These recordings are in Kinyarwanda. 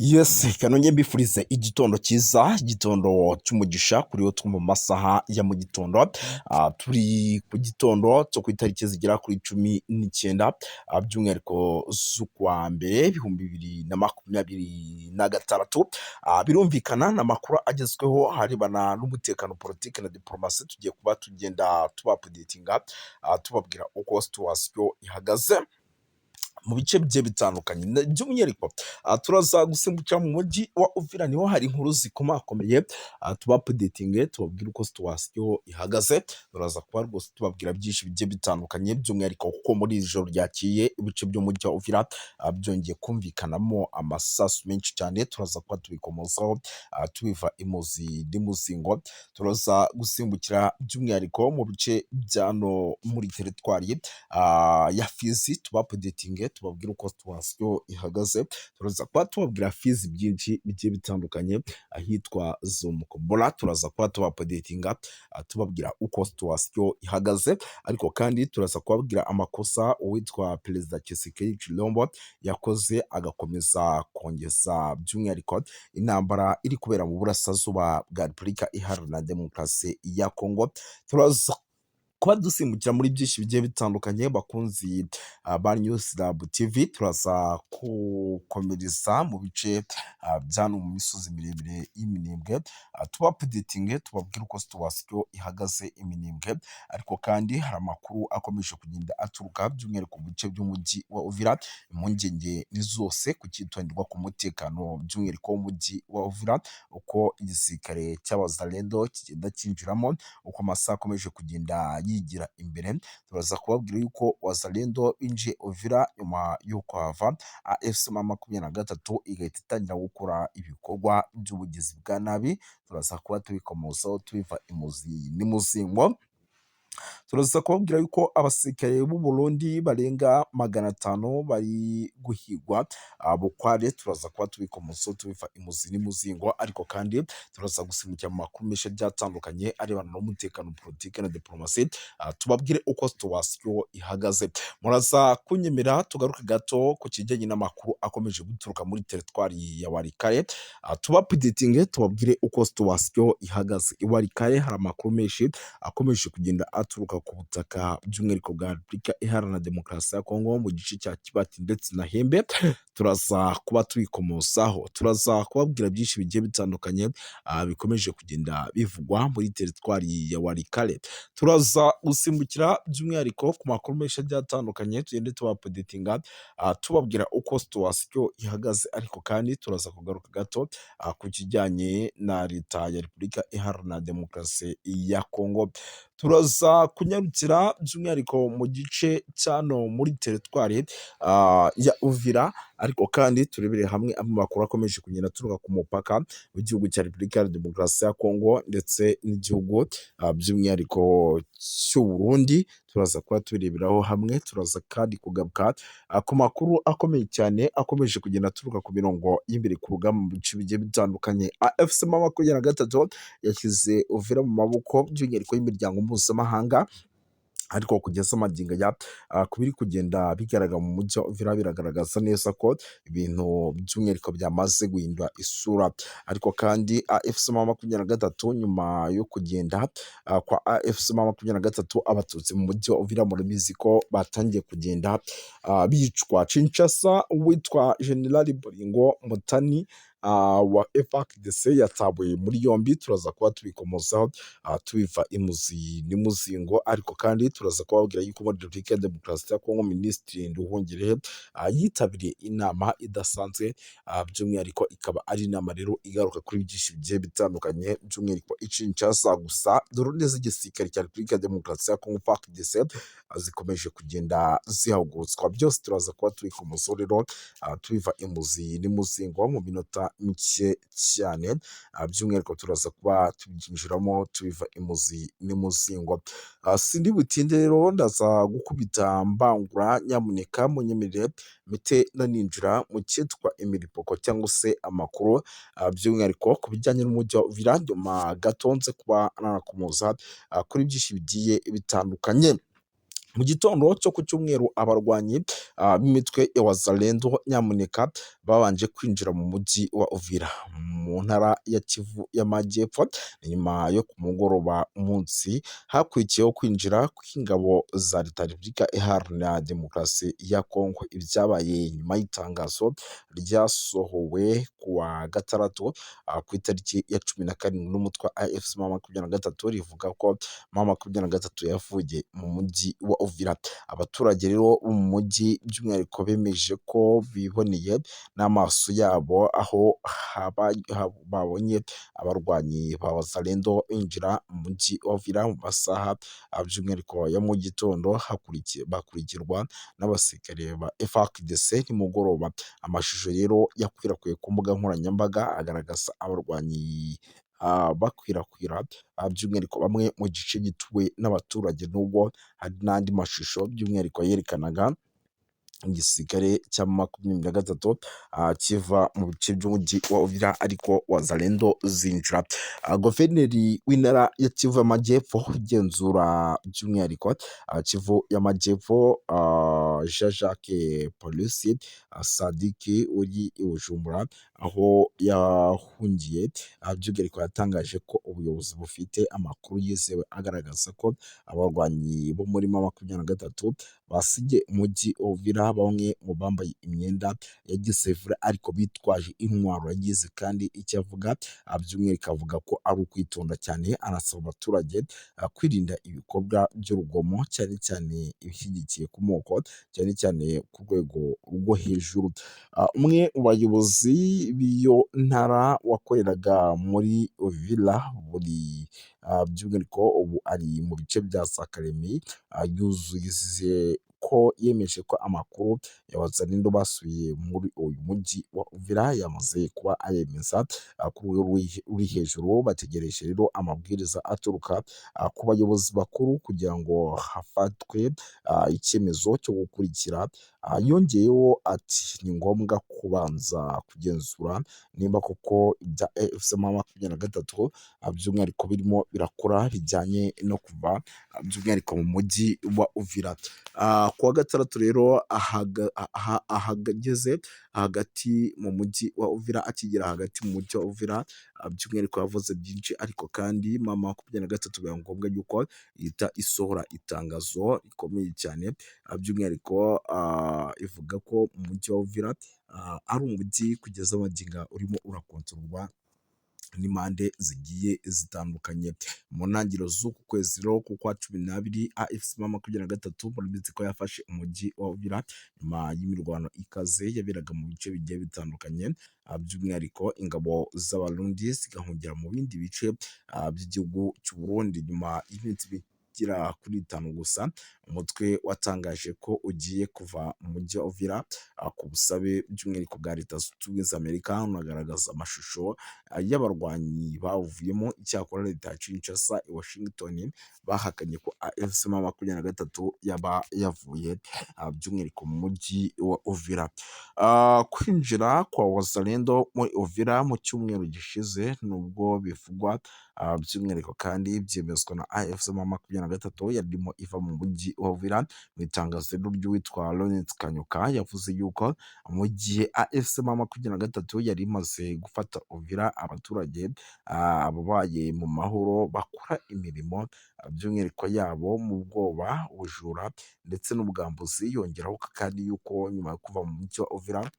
Yes, reka nongere mbifurize igitondo cyiza, igitondo cy'umugisha kuri wo mu masaha ya mu gitondo. Turi ku gitondo cyo ku itariki zigera kuri 19, by'umwihariko z'ukwa mbere 2026. Birumvikana ni amakuru agezweho arebana n'umutekano, politiki na diporomasi. Tugiye kuba tugenda tubaupdatinga, tubabwira uko situation ihagaze mu bice bigiye bitandukanye. By'umwihariko turaza gusimbukira mu mujyi wa Uvira, niho hari inkuru zikomakomeye, tubaupdatinge, tubabwire uko situation ihagaze. Turaza kuba rwose tubabwira byinshi bigiye bitandukanye, by'umwihariko kuko muri iri joro ryakeye ibice by'umujyi wa Uvira byongeye kumvikanamo amasasu menshi cyane. Turaza kuba tubikomozaho, tubiva imuzi n'imuzingo. Turaza gusimbukira by'umwihariko mu bice bya no muri teritwari ya Fizi, tubaupdatinge, tubabwire uko situation ihagaze. Turaza kuba tubabwira Fizi byinshi bigiye bitandukanye, ahitwa Zomukombora. Turaza kuba tubaupdatinga, tubabwira uko situation ihagaze. Ariko kandi turaza kubabwira amakosa uwitwa Perezida Tshisekedi Tshilombo yakoze, agakomeza kongeza by'umwihariko intambara iri kubera mu burasirazuba bwa Repubulika Iharanira Demokarasi ya Kongo. Turaza kuba dusimbukira muri byinshi bigiye bitandukanye, bakunzi ba News Lab TV. Turaza gukomereza mu bice bya hano mu misozi miremire y'iminembwe, tubaupdatinge, tubabwire uko situation ihagaze iminembwe. Ariko kandi hari amakuru akomeje kugenda aturuka by'umwihariko mu bice by'umujyi wa Uvira. Impungenge ni zose ku cyitonderwa ku mutekano, by'umwihariko w'umujyi wa Uvira, uko igisirikare cy'Abazalendo kigenda cyinjiramo, uko amasaha akomeje kugenda yigira imbere. Turaza kubabwira yuko Wazalendo binjiye Uvira nyuma yo kuhava, AFC M23 igahita itangira gukora ibikorwa by'ubugizi bwa nabi. Turaza kuba tubikomozaho, tubiva imuzi n'imuzingo. Turaza kubabwira yuko abasirikare b'u Burundi barenga 500 bari guhigwa bukware. Turaza kuba tubikomozaho, tubiva imuzi n'imuzingo. Ariko kandi turaza gusimbukira mu makuru menshi agiye atandukanye arebana n'umutekano, politiki na diporomasi, tubabwire uko situation ihagaze. Muraza kunyemera tugaruke gato ku kijyanye n'amakuru akomeje guturuka muri teritwari ya Walikale, tubaupdatinge, tubabwire uko situation ihagaze i Walikale. Hari amakuru menshi akomeje kugenda aturuka ku butaka by'umwihariko bwa Repubulika Iharanira Demokarasi ya Kongo, mu gice cya Kibati ndetse na Hembe. Turaza kuba tubikomozaho, turaza kubabwira byinshi bigiye bitandukanye bikomeje kugenda bivugwa muri teritwari ya Walikale. Turaza gusimbukira by'umwihariko ku makuru menshi agiye atandukanye, tugende tubaupdatinga, tubabwira uko situation ihagaze. Ariko kandi turaza kugaruka gato ku kijyanye na leta ya Repubulika Iharanira Demokarasi ya Kongo. Turaza kunyarukira by'umwihariko mu gice cyano muri teritwari ya Uvira. Ariko kandi turebere hamwe amakuru akomeje kugenda aturuka ku mupaka w'igihugu cya Repubulika ya Demokarasi ya Kongo ndetse n'igihugu by'umwihariko cy'u Burundi. Turaza kuba tubireberaho hamwe. Turaza kandi kugaruka ku makuru akomeye cyane akomeje kugenda aturuka ku mirongo y'imbere ku rugamba mu bice bigiye bitandukanye. AFC M23 yashyize Uvira mu maboko by'umwihariko y'imiryango mpuzamahanga, ariko kugeza magingo aya, ku biri kugenda bigaragara mu mujyi wa Uvira biragaragaza neza ko ibintu by'umwihariko byamaze guhindura isura. Ariko kandi AFC M23, nyuma yo kugenda kwa AFC M23, Abatutsi mu mujyi wa Uvira murabizi ko batangiye kugenda bicwa. Kinshasa, uwitwa General Bolingo Mutani wa FARDC yatawe muri yombi. Turaza kuba tubikomozaho, tubiva imuzi n'imuzingo. Ariko kandi turaza kubabwira yuko muri Repubulika ya Demokarasi ya Kongo Minisitiri Nduhungirehe yitabiriye inama idasanzwe, by'umwihariko ikaba ari inama rero igaruka kuri byinshi bigiye bitandukanye, by'umwihariko i Kinshasa. Gusa drone z'igisirikare cya Repubulika ya Demokarasi ya Kongo FARDC zikomeje kugenda zihagurutswa. Byose turaza kuba tubikomozaho rero, tubiva imuzi n'imuzingo mu minota mike cyane. By'umwihariko turaza kuba tubyinjiramo, tubiva imuzi n'imuzingo. Sindi butinde rero, ndaza gukubita mbangura. Nyamuneka munyemerere mpite naninjira mu cyitwa imiripoko cyangwa se amakuru, by'umwihariko ku bijyanye n'umujyi wa Uvira. Nyuma gato nze kuba nanakomoza kuri byinshi bigiye bitandukanye. Mu gitondo cyo ku cyumweru, abarwanyi b'imitwe ya Wazalendo nyamuneka Babanje kwinjira mu mujyi wa Uvira mu ntara ya Kivu y'Amajyepfo nyuma yo ku mugoroba munsi hakurikiyeho kwinjira kw'ingabo za Leta Repubulika Iharanira Demokarasi ya Kongo. Ibyabaye nyuma y'itangazo ryasohowe ku wa gatandatu ku itariki ya 17 n'umutwe wa AFC M23, rivuga ko M23 yavuye mu mujyi wa Uvira. Abaturage rero bo mu mujyi by'umwihariko bemeje ko biboneye n'amaso yabo aho babonye abarwanyi ba Wazalendo binjira mu mujyi wa Uvira mu masaha by'umwihariko ya mu gitondo, bakurikirwa n'abasirikare ba FARDC nimugoroba. Amashusho rero yakwirakwiye ku mbuga nkoranyambaga agaragaza abarwanyi bakwirakwira by'umwihariko bamwe mu gice gituwe n'abaturage, nubwo hari n'andi mashusho by'umwihariko yerekanaga igisirikare cya 23 kiva mu bice by'umujyi wa Uvira, ariko Wazalendo zinjira. Guverineri w'intara ya Kivu y'Amajyepfo ugenzura by'umwihariko Kivu y'Amajyepfo, Jean Jacques Purusi Sadiki, uri i Bujumbura aho yahungiye, by'umwihariko yatangaje ko ubuyobozi bufite amakuru yizewe agaragaza ko abarwanyi bo muri M23 basibye umujyi wa Uvira, bamwe mu bambaye imyenda ya gisivile ariko bitwaje intwaro. Yagize kandi icyo avuga by'umwihariko, avuga ko ari ukwitonda cyane, anasaba abaturage kwirinda ibikorwa by'urugomo, cyane cyane ibishyigikiye ku moko, cyane cyane ku rwego rwo hejuru. Umwe mu bayobozi b'iyo ntara wakoreraga muri Uvira buri by'umwihariko ubu ari mu bice bya Sakaremi, yuzuye ko yemeje ko amakuru ya Wazalendo basubiye muri uyu mujyi wa Uvira yamaze kuba ayemeza ku rwego ruri hejuru. Bategereje rero amabwiriza aturuka ku bayobozi bakuru kugira ngo hafatwe icyemezo cyo gukurikira. Yongeyeho ati: "Ni ngombwa kubanza kugenzura nimba koko ibya AFC M23 by'umwihariko birimo birakora bijyanye no kuva by'umwihariko mu mujyi wa Uvira." Ku wa gatandatu rero ahageze hagati mu mujyi wa Uvira, akigera hagati mu mujyi wa Uvira by'umwihariko yavuze byinshi, ariko kandi M23 biba ngombwa yuko ihita isohora itangazo rikomeye cyane, by'umwihariko ivuga ko umujyi wa Uvira ari umujyi kugeza magingo urimo urakontororwa n'impande zigiye zitandukanye. Mu ntangiriro z'uku kwezi rero kwa 12, AFC M23 murabizi ko yafashe umujyi wa Uvira nyuma y'imirwano ikaze yaberaga mu bice bigiye bitandukanye, by'umwihariko ingabo z'Abarundi zigahungira mu bindi bice by'igihugu cy'u Burundi. Nyuma y'iminsi igera kuri 5 gusa, umutwe watangaje ko ugiye kuva mu mujyi wa Uvira ku busabe by'umwihariko bwa Leta Zunze Ubumwe za Amerika, unagaragaza amashusho y'abarwanyi bawuvuyemo. Icyakora Leta ya Kinshasa i Washington bahakanye ko AFC M23 yaba yavuye by'umwihariko mu mujyi wa Uvira. Kwinjira kwa Wazalendo muri Uvira mu cyumweru gishize, nubwo bivugwa by'umwihariko kandi byemezwa na AFC M23 yarimo iva mu mujyi wa Uvira, mu itangazo ry'uwitwa Lawrence Kanyuka yavuze yuko mu gihe AFC M23 yari imaze gufata Uvira, abaturage ababaye mu mahoro bakora imirimo by'umwihariko yabo mu bwoba, ubujura ndetse n'ubwambuzi. Yongeraho kandi yuko nyuma yo kuva mu mujyi wa Uvira,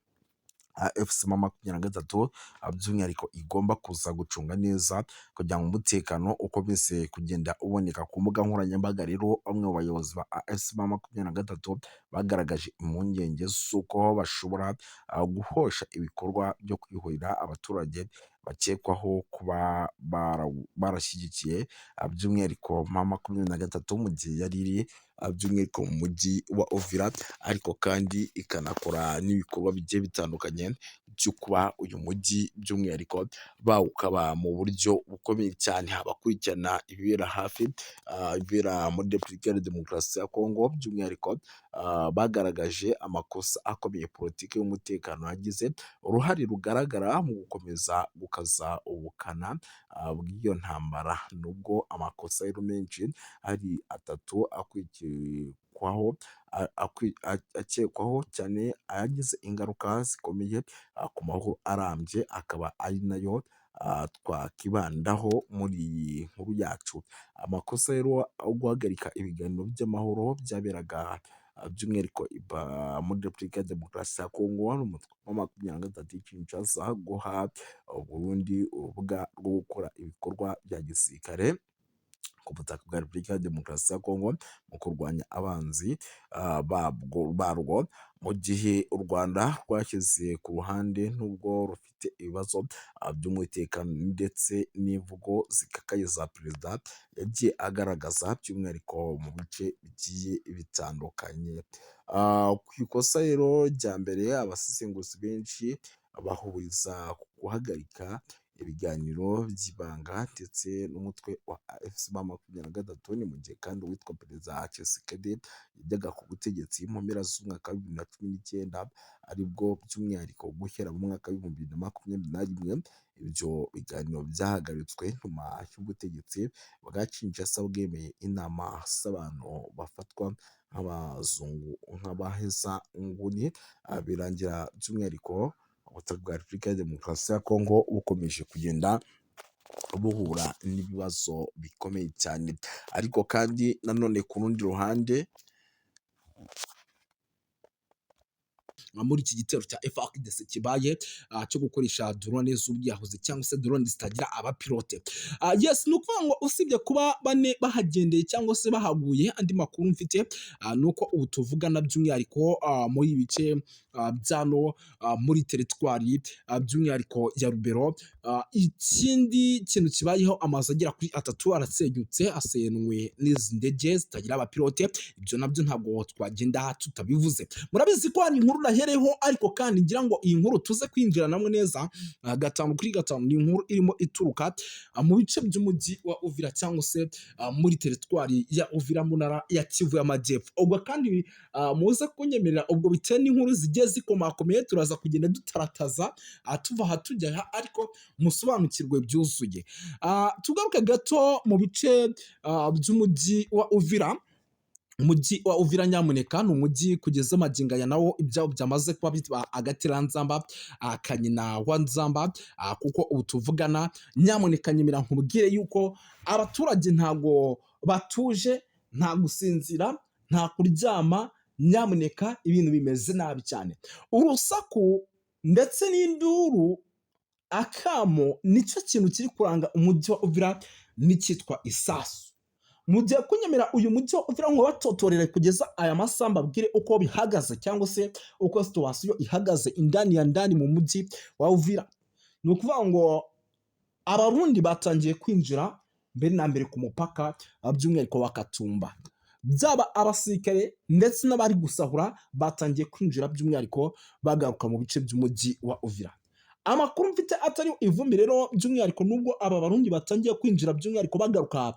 AFC M23 by'umwihariko igomba kuza gucunga neza kugira ngo umutekano ukomeze kugenda uboneka. Ku mbuga nkoranyambaga rero, bamwe mu bayobozi ba AFC M23 bagaragaje impungenge z'uko bashobora guhosha ibikorwa byo kwihorera abaturage bakekwaho kuba barashyigikiye by'umwihariko M23 mu gihe yari iri by'umwihariko mu mujyi wa Uvira, ariko kandi ikanakora n'ibikorwa bigiye bitandukanye byo kuba uyu mujyi by'umwihariko bawukaba mu buryo bukomeye cyane. Abakurikirana ibibera hafi ibibera muri Repubulika ya Demokarasi ya Kongo by'umwihariko bagaragaje amakosa akomeye politiki y'umutekano yagize uruhare rugaragara mu gukomeza gukaza ubukana bw'iyo ntambara, nubwo amakosa rero menshi ari atatu akurikiye akekwaho cyane ayagize ingaruka zikomeye ku mahoro arambye, akaba ari nayo twakibandaho muri iyi nkuru yacu. Amakosa rero yo guhagarika ibiganiro by'amahoro byaberaga by'umwihariko muri Repubulika ya Demokarasi ya Kongo n'umutwe wa M23 i Kinshasa, guha Burundi urubuga rwo gukora ibikorwa bya gisirikare ku butaka bwa Repubulika ya Demokarasi ya Kongo mu kurwanya abanzi barwo, mu gihe u Rwanda rwashyize ku ruhande nubwo rufite ibibazo by'umutekano ndetse n'imvugo zikakaye za perezida yagiye agaragaza by'umwihariko mu bice bigiye bitandukanye. Ku ikosa rero rya mbere, abasesenguzi benshi bahuriza ku guhagarika ibiganiro by'ibanga ndetse n'umutwe wa AFC M23. Ni mu gihe kandi uwitwa Perezida Tshisekedi yajyaga ku butegetsi mu mpera z'umwaka wa 2019, aribwo by'umwihariko guhera mu mwaka wa 2021 ibyo biganiro byahagaritswe nyuma y'ubutegetsi bwa Kinshasa bwemeye inama z'abantu bafatwa nk'abazungu, nk'abahezanguni, birangira by'umwihariko ubutaka bwa Repubulika ya Demokarasi ya Kongo bukomeje kugenda buhura n'ibibazo bikomeye cyane. Ariko kandi nanone ku rundi ruhande, muri iki gitero cya FARDC kibaye cyo gukoresha drone z'ubwiyahuzi cyangwa se drone zitagira abapilote, yes, ni ukuvuga ngo usibye kuba bane bahagendeye cyangwa se bahaguye, andi makuru mfite ni uko ubu tuvugana by'umwihariko muri ibi bice byano muri teritwari by'umwihariko ya Rubero, ikindi kintu kibayeho, amazu agera kuri atatu arasenyutse, asenywe n'izi ndege zitagira abapilote. Ibyo nabyo ntabwo twagenda tutabivuze. Murabizi ko hari inkuru nahereho, ariko kandi ngira ngo iyi nkuru tuze kwinjiranamo neza gatanu kuri gatanu. Ni inkuru irimo ituruka mu bice by'umujyi wa Uvira cyangwa se muri teritwari ya Uvira mu ntara ya Kivu y'Amajyepfo. Ubwo kandi muze kunyemerera, ubwo bitewe n'inkuru zigiye zikomakomeye, turaza kugenda dutarataza tuva aha tujya aha, ariko musobanukirwe byuzuye. Tugaruke gato mu bice by'umujyi wa Uvira. Umujyi wa Uvira nyamuneka ni umujyi kugeza magingo aya nawo ibyawo byamaze kuba bitwa agatiranzamba kanyina wa nzamba, kuko ubu tuvugana nyamuneka nyemera nkubwire yuko abaturage ntago batuje, nta gusinzira, nta kuryama. Nyamuneka ibintu bimeze nabi cyane. Urusaku ndetse n'induru, akamo, nicyo kintu kiri kuranga umujyi wa Uvira n'icyitwa isasu. Mugiye kunyemera uyu mujyi wa Uvira ngo batotorere kugeza aya masaha, mbabwire uko bihagaze cyangwa se uko situation ihagaze indani ya ndani mu mujyi wa Uvira. Ni ukuvuga ngo Abarundi batangiye kwinjira mbere na mbere ku mupaka by'umwihariko wa Katumba, byaba abasirikare ndetse n'abari gusahura batangiye kwinjira by'umwihariko bagaruka mu bice by'umujyi wa Uvira. Amakuru mfite atari ivumbi rero, by'umwihariko nubwo aba Barundi batangiye kwinjira by'umwihariko bagaruka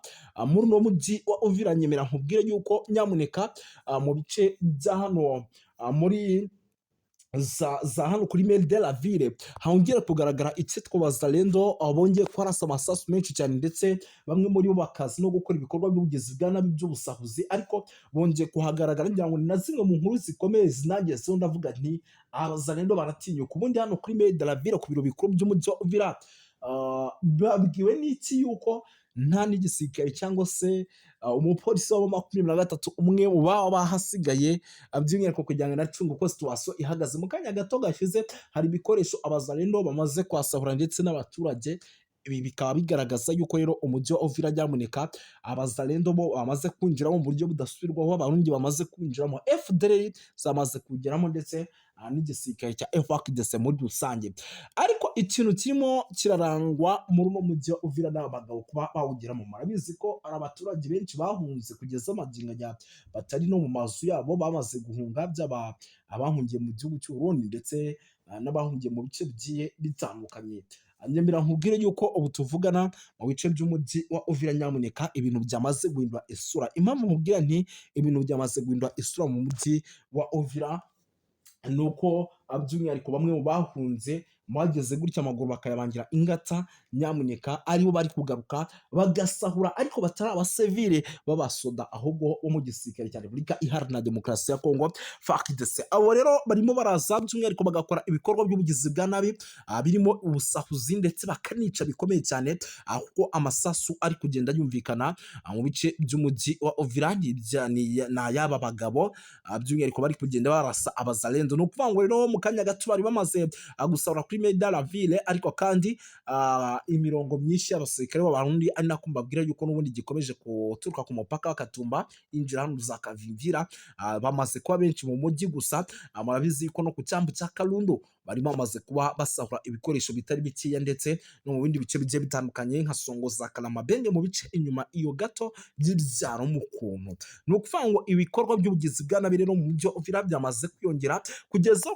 muri uno mujyi wa Uvira, nyemera nkubwire yuko nyamuneka mu bice bya hano muri za hano kuri Mairie de la Ville hongera kugaragara icyitwa Wazalendo, bongeye kuharasa amasasu menshi cyane, ndetse bamwe muri bo bakazi no gukora ibikorwa by'ubugizi bwa nabi by'ubusahuzi, ariko bongeye kuhagaragara. Ngira ngo ni na zimwe mu nkuru zikomeye zinagezeho, ndavuga nti Abazalendo baratinyuka. Ubundi hano kuri Mairie de la Ville, ku biro bikuru by'umujyi wa Uvira, babwiwe n'iki yuko nta n'igisirikare cyangwa se umupolisi wa 23 umwe mu baba bahasigaye, by'umwihariko kugira ngo anacunge uko situation ihagaze? Mu kanya gato gashize hari ibikoresho Abazalendo bamaze kwasahura ndetse n'abaturage. Ibi bikaba bigaragaza yuko rero umujyi wa Uvira nyamuneka Abazalendo bo bamaze kwinjiramo mu buryo budasubirwaho, Abarundi bamaze kwinjiramo, FDLR zamaze kugeramo ndetse n'igisirikare cya FARDC muri rusange. Ariko ikintu kirimo kirarangwa muri uno mujyi wa Uvira ni abagabo kuba bawugeramo. Murabizi ko hari abaturage benshi bahunze kugeza magingo aya batari no mu mazu yabo, bamaze guhunga, byaba abahungiye mu gihugu cy'u Burundi ndetse n'abahungiye mu bice bigiye bitandukanye. Nyemera nkubwire yuko ubu tuvugana mu bice by'umujyi wa Uvira nyamuneka ibintu byamaze guhindura isura. Impamvu nkubwira nti ibintu byamaze guhindura isura mu mujyi wa Uvira ni uko by'umwihariko bamwe mu bahunze Bageze gutya amaguru bakayabangira ingata, nyamuneka aribo bari kugaruka bagasahura, ariko batari abasivile b'abasoda, ahubwo bo mu gisirikare cya Repubulika Iharanira Demokarasi ya Kongo, FARDC. Abo rero barimo baraza by'umwihariko bagakora ibikorwa by'ubugizi bwa nabi, birimo ubusahuzi, ndetse bakanica bikomeye cyane, kuko amasasu ari kugenda yumvikana mu bice by'umujyi wa Uvira. Ni ay'aba bagabo, by'umwihariko bari kugenda barasa Abazalendo. Ni ukuvuga ngo rero mu kanya gato bari bamaze gusahura kuri Meda la ville, ariko kandi imirongo myinshi y'abasirikare b'Abarundi, ari nako mbabwira yuko n'ubundi gikomeje guturuka ku mupaka wa Katumba yinjira hano za Kavimvira, bamaze kuba benshi mu mujyi. Gusa murabizi ko no ku cyambu cya Kalundu barimo bamaze kuba basahura ibikoresho bitari bikeya, ndetse no mu bindi bice bigiye bitandukanye nka Songo za Kalamabenge, mu bice inyuma iyo gato by'ibyaro mu kuntu. Ni ukuvuga ngo ibikorwa by'ubugizi bwa nabi rero mu mujyi wa Uvira byamaze kwiyongera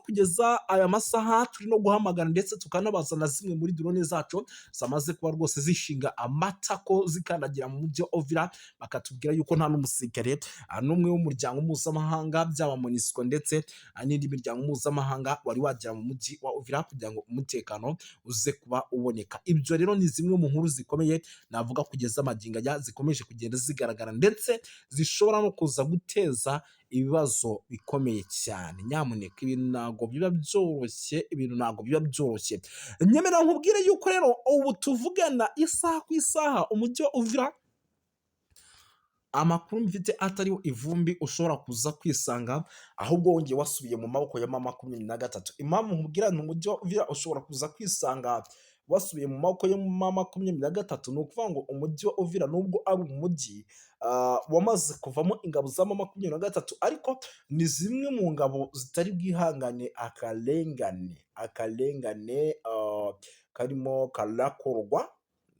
kugeza aya masaha turi no guhamagara, ndetse tukanabaza na zimwe muri drone zacu zamaze kuba rwose zishinga amatako zikandagira mu mujyi wa Uvira, bakatubwira yuko nta n'umusirikare n'umwe w'umuryango mpuzamahanga, byaba MONUSCO ndetse n'indi miryango mpuzamahanga, wari wagera mu mujyi wa Uvira kugira ngo umutekano uze kuba uboneka. Ibyo rero ni zimwe mu nkuru zikomeye navuga kugeza magingo aya zikomeje kugenda zigaragara, ndetse zishobora no kuza guteza ibibazo bikomeye cyane. Nyamuneka, ibintu ntabwo biba byoroshye, ibintu ntabwo biba byoroshye. Nyemera nkubwire yuko rero ubu tuvugana, isaha ku isaha, umujyi wa Uvira, amakuru mfite atariho ivumbi, ushobora kuza kwisanga ahubwo wongeye wasubiye mu maboko ya M23. Impamvu nkubwira ni umujyi wa Uvira ushobora kuza kwisanga wasubiye mu maboko ya M23, ni ukuvuga ngo umujyi wa Uvira, nubwo ari umujyi wamaze kuvamo ingabo za M23, ariko ni zimwe mu ngabo zitari bwihangane akarengane karimo karakorwa,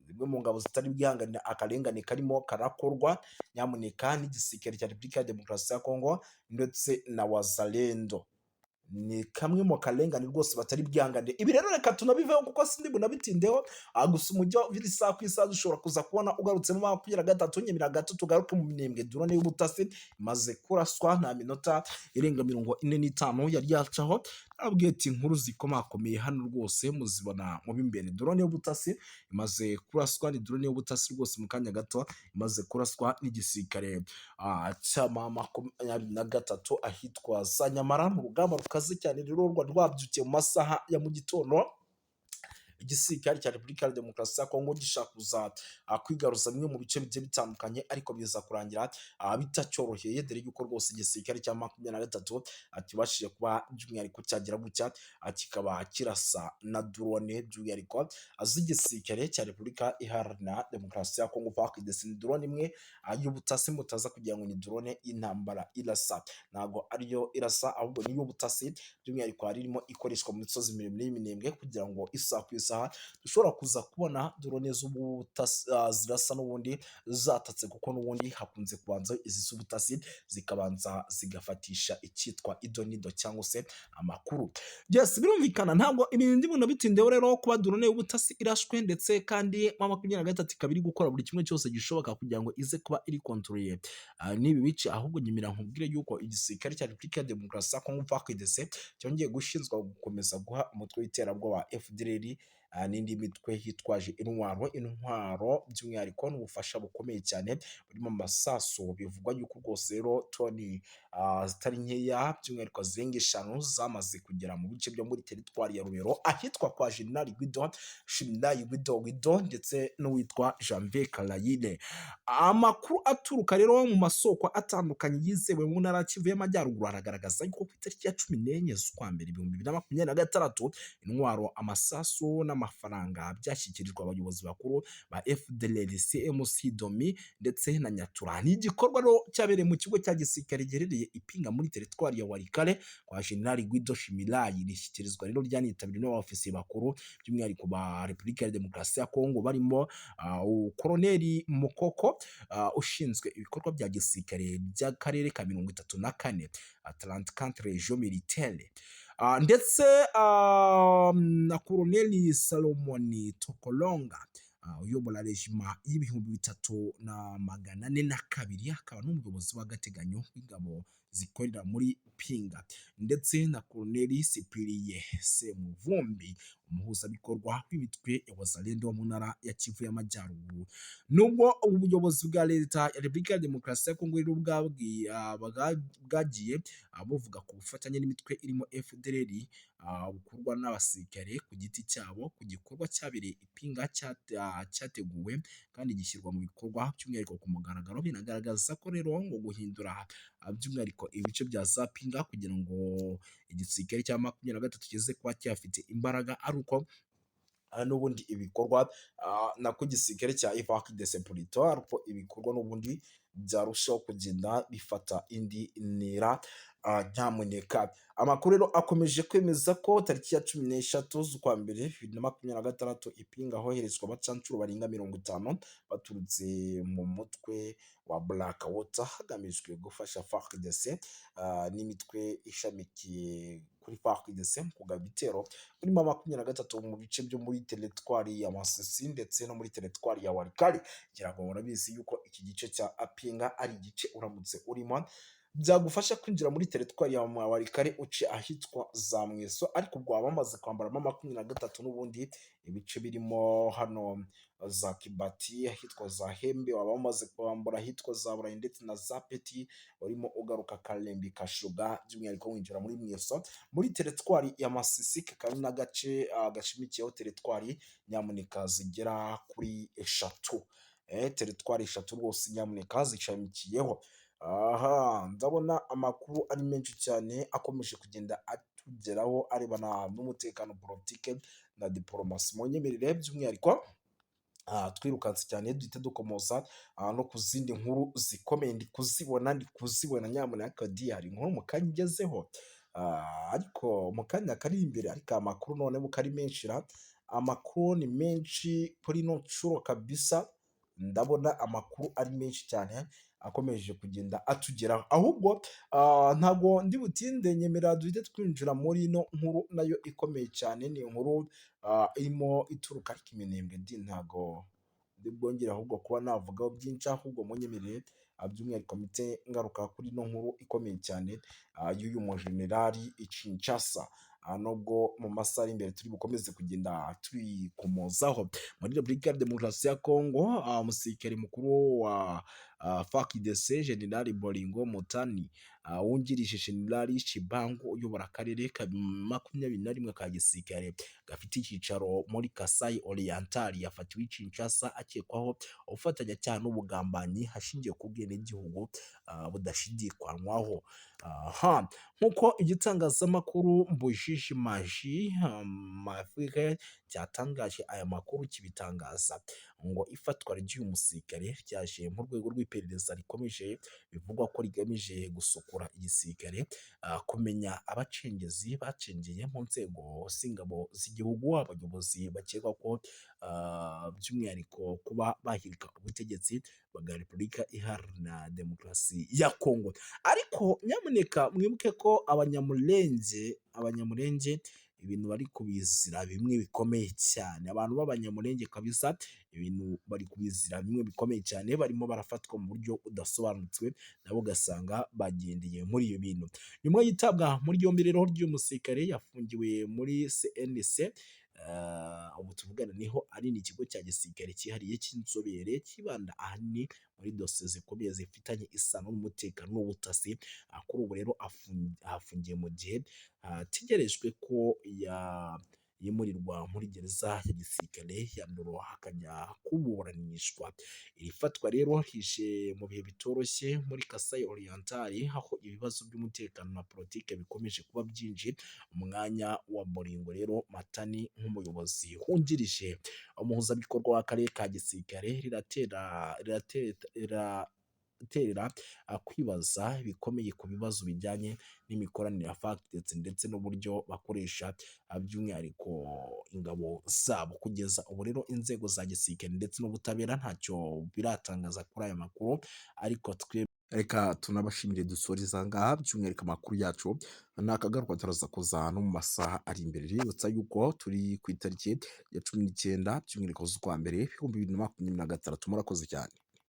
zimwe mu ngabo zitari bwihangane akarengane karimo karakorwa, nyamuneka, n'igisirikare cya Repubulika ya Demokarasi ya Kongo ndetse na Wazalendo. Ni kamwe mu karengane rwose batari bwihangane. Ibi rero reka tunabiveho kuko sindi bunabitindeho. Gusa umujyi wa Uvira isaha ku isaha dushobora kuza kubona ugarutsemo 23. Nyemera gato tugaruke mu Minembwe. Drone y'ubutasi imaze kuraswa, nta minota irenga 45 yari yacaho. Nababwiye ati inkuru zikomakomeye hano rwose muzibona mu b'imbere. Drone y'ubutasi imaze kuraswa, ni drone y'ubutasi rwose mu kanya gato imaze kuraswa n'igisirikare cya M23 ahitwa za Nyamara, mu rugamba rukaze cyane rero rwari rwabyukiye mu masaha ya mu gitondo. Igisirikare cya Repubulika ya Demokarasi ya Kongo gishaka kuza kwigaruza bimwe mu bice bigiye bitandukanye, ariko biza kurangira bitacyoroheye, dore yuko rwose igisirikare cya 23 kibashije kuba by'umwihariko cyagira gutya kikaba kirasa na drone, by'umwihariko z'igisirikare cya Repubulika Iharanira Demokarasi ya Kongo, FARDC. Ni drone imwe y'ubutasi, mutaza kugira ngo ni drone y'intambara irasa, ntabwo ariyo irasa, ahubwo ni iy'ubutasi. By'umwihariko hari irimo ikoreshwa mu misozi miremire y'Iminembwe, kugira ngo isaha ku isaha dushobora kuza kubona drone z'ubutasi zirasa n'ubundi zatatse, kuko n'ubundi hakunze kubanza izi z'ubutasi zikabanza zigafatisha icyitwa idonido cyangwa se amakuru. Yes, birumvikana ntabwo ibintu ndi bunabitindeho rero. Kuba drone y'ubutasi irashwe, ndetse kandi M23 ikaba iri gukora buri kimwe cyose gishoboka kugira ngo ize kuba iri contrôlé n'ibi bice. Ahubwo nyemera nkubwire yuko igisirikare cya Repubulika ya Demokarasi ya Kongo, FARDC, cyongeye gushinzwa gukomeza guha umutwe w'iterabwoba FDLR n'indi mitwe yitwaje intwaro, by'umwihariko n'ubufasha bukomeye cyane burimo amasasu. Bivugwa yuko rwose rero toni zitari nkeya, by'umwihariko zirenga 5, zamaze kugera mu bice byo muri teritwari ya Rubero, ahitwa kwa Jenerali Guido Shimiray Guido Guido ndetse n'uwitwa Janvier Karayire. Amakuru aturuka rero mu masoko atandukanye yizewe mu ntara ya Kivu y'Amajyaruguru aragaragaza yuko ku itariki ya 14 z'ukwa mbere 2026, intwaro, amasasu n'amafaranga byashyikirijwe abayobozi bakuru ba FDLR, CMC Domi ndetse na Nyatura. Ni igikorwa rero cyabereye mu kigo cya gisirikare giherereye Ipinga muri teritwari ya Walikale kwa Jenerali Guido Shimiray. Rishyikirizwa rero ryanitabiriwe n'abofisiye bakuru, by'umwihariko ba Repubulika ya Demokarasi ya Kongo, barimo Koloneli Mukoko ushinzwe ibikorwa bya gisirikare by'akarere ka 34, 34 Région Militaire, ndetse na Koloneli Salomoni Tokolonga uyobora régiment y'3402, akaba n'umuyobozi w'agateganyo w'ingabo zikorera muri Pinga, ndetse na Colonel Cyprien Semuvumbi, umuhuzabikorwa w'imitwe ya Wazalendo mu ntara ya Kivu y'Amajyaruguru. Nubwo ubuyobozi bwa Leta ya Repubulika ya Demokarasi ya Kongo rero bwagiye buvuga ku bufatanye n'imitwe irimo FDLR bukorwa n'abasirikare ku giti cyabo, ku gikorwa cyabereye i Pinga cyateguwe kandi gishyirwa mu bikorwa by'umwihariko ku mugaragaro, binagaragaza ko rero ngo guhindura by'umwihariko ibice bya za Pinga kugira ngo igisirikare cya 23 kize kuba cyafite imbaraga, ari uko n'ubundi ibikorwa nako igisirikare cya FARDC plutôt, ariko ibikorwa n'ubundi byarushaho kugenda bifata indi ntera. Nyamuneka, amakuru rero akomeje kwemeza ko tariki ya 13 z'ukwa mbere 2026 i Pinga hoherezwa abacancuro barenga 50 baturutse mu mutwe wa Black Water, hagamijwe gufasha FARDC n'imitwe ishamikiye kuri FARDC mu kugaba ibitero muri 23 mu bice byo muri teritwari ya Masisi ndetse no muri teritwari ya Walikale. Ngira ngo murabizi yuko iki gice cya Pinga ari igice uramutse urimo byagufasha kwinjira muri teritwari ya Walikale uce ahitwa za Mweso, ariko ubwo waba wamaze kwambaramo 23 n'ubundi ibice birimo hano za Kibati, ahitwa za Hembe, waba wamaze kwambura ahitwa za Burayi ndetse na za Peti, urimo ugaruka Kalembi, Kashuga, by'umwihariko winjira muri Mweso muri teritwari ya Masisi, kakaba ari n'agace gashamikiyeho teritwari nyamuneka zigera kuri eshatu, teritwari eshatu rwose nyamuneka zishamikiyeho. Aha ndabona amakuru ari menshi cyane akomeje kugenda atugeraho arebana n'umutekano, politike na diporomasi. Munyemerere by'umwihariko twirukanse cyane duhite dukomoza no ku zindi nkuru zikomeye. Ndi kuzibona nyamuneka di, hari inkuru mu kanya igezeho, ariko mu kanya kari imbere. Ariko amakuru noneho ko ari menshi ra, amakuru ni menshi kuri ino nshuro kabisa. Ndabona amakuru ari menshi cyane akomeje kugenda atugeraho. Ahubwo ntabwo ndi butinde, nyemera duhite twinjira muri ino nkuru nayo ikomeye cyane. Ni inkuru irimo ituruka, ariko iminembwe di ntago ndi bwongere ahubwo kuba navugaho byinshi. Ahubwo munyemerere by'umwihariko mpite ngaruka kuri ino nkuru ikomeye cyane y'uyu mujenerali i Kinshasa, nubwo mu masaha ari imbere turi bukomeze kugenda tubikomozaho. Muri Repubulika ya Demokarasi ya Kongo, umusirikare mukuru wa FARDC, General Bolingo Motani, wungirije General Tshibangu uyobora akarere ka 21 ka gisirikare gafite icyicaro muri Kasai Oriental, yafatiwe i Kinshasa akekwaho ubufatanyacyaha n'ubugambanyi hashingiwe ku bwenegihugu budashidikanywaho. Aha nk'uko igitangazamakuru Mbuji Maji Mafrike cyatangaje aya makuru kibitangaza, ngo ifatwa ry'uyu musirikare ryaje mu rwego rw'iperereza rikomeje bivugwa ko rigamije gusukura igisirikare, kumenya abacengezi bacengeye mu nzego z'ingabo z'igihugu, abayobozi bakekwa ko by'umwihariko kuba bahirika ubutegetsi bwa Repubulika Iharanira Demokarasi ya Kongo. Ariko nyamuneka mwibuke ko Abanyamulenge ibintu bari kubizira bimwe bikomeye cyane. Abantu b'Abanyamulenge kabisa ibintu bari kubizira bimwe bikomeye cyane, barimo barafatwa mu buryo budasobanutse, nabo ugasanga bagendeye muri ibi bintu. Nyuma y'itabwa muri yombi rero ry'uyu musirikare, yafungiwe muri CNC, ubu tuvugana niho ari. Ni ikigo cya gisirikare cyihariye cy'inzobere kibanda ahanini muri dosiye zikomeye zifitanye isano n'umutekano n'ubutasi. Kuri ubu rero ahafungiye mu gihe hategerejwe ko yimurirwa muri gereza ya gisirikare ya Ndolo akajya kuburanishwa. Iri fatwa rero rije mu bihe bitoroshye muri Kasai Oriental, aho ibibazo by'umutekano na politike bikomeje kuba byinshi. Umwanya wa Bolingo rero Matani nk'umuyobozi wungirije umuhuzabikorwa w'akarere ka gisirikare riratera kwibaza bikomeye ku bibazo bijyanye n'imikoranire ya FARDC ndetse n'uburyo bakoresha by'umwihariko ingabo zabo. Kugeza ubu rero inzego za gisirikare ndetse n'ubutabera ntacyo biratangaza kuri aya makuru, ariko twe reka tunabashimire dusoreza aha ngaha by'umwihariko amakuru yacu nakagaruka, turaza kuza no mu masaha ari imbere. Ributsa yuko turi ku itariki ya 19 by'umwihariko z'ukwa mbere 2026. Murakoze cyane.